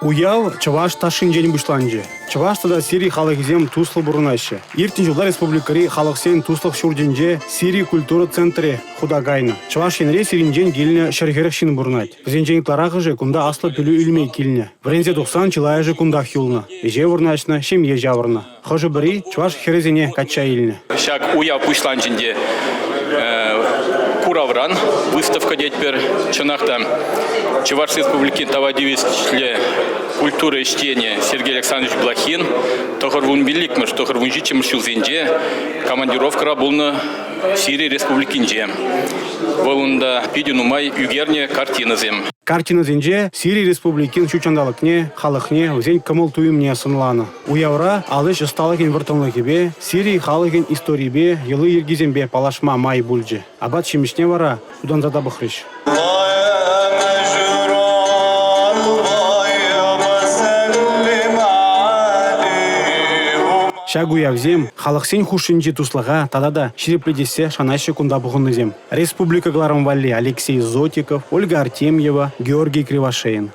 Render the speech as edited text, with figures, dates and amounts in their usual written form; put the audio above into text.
Уяв чӑваш ташшинчен пуҫланчӗ. Чӑваш тата Сири халӑхӗсем туслӑ пурӑнаҫҫӗ. Иртнӗ ҫулта республикӑри халӑхсен туслӑх ҫуртӗнче Сири культура центрӗ хута кайнӑ. Чӑваш Енре Сиринчен килнӗ 140 ҫын пурӑнать. Вӗсенчен ытларахӑшӗ кунта аслӑ пӗлӳ илме килнӗ. Вӗренсе тухсан чылайӑшӗ кунтах юлнӑ, ӗҫе вырнаҫнӑ, ҫемье ҫавӑрнӑ. Хӑшӗ-пӗри чӑваш хӗрӗсене качча илнӗ. Ҫак уяв пуҫланчӗ ӗнтӗ куравран, выставка тетпӗр. Чӑнах та, Чӑваш Республикин тава тивӗҫлӗ культура ӗҫченӗ Сергей Александрович Блохин 95-мӗш, 97-мӗш ҫулсенче командировкӑра пулнӑ Сири Республикинче. Вӑл унта питӗ нумай ӳкернӗ картинӑсем. Картинӑсенче Сири Республикин ҫут ҫанталӑкне, халӑхне, вӗсен кӑмӑл-туйӑмне сӑнланӑ. Уявра ал ӗҫ ӑсталӑхӗн вӑрттӑнлӑхӗпе, Сири халӑхӗн историйӗпе, йӑли-йӗркисемпе паллашма май пулчӗ. Апат-ҫимӗҫне вара тутанса та пӑхрӗҫ. Ҫак уявсем халӑхсен хушшинчи туслӑха тата та ҫирӗплетессе шанаҫҫӗ кунта пухӑннисем. Республика кӑларӑм валли Алексей Зотиков, Ольга Артемьева, Георгий Кривошеин.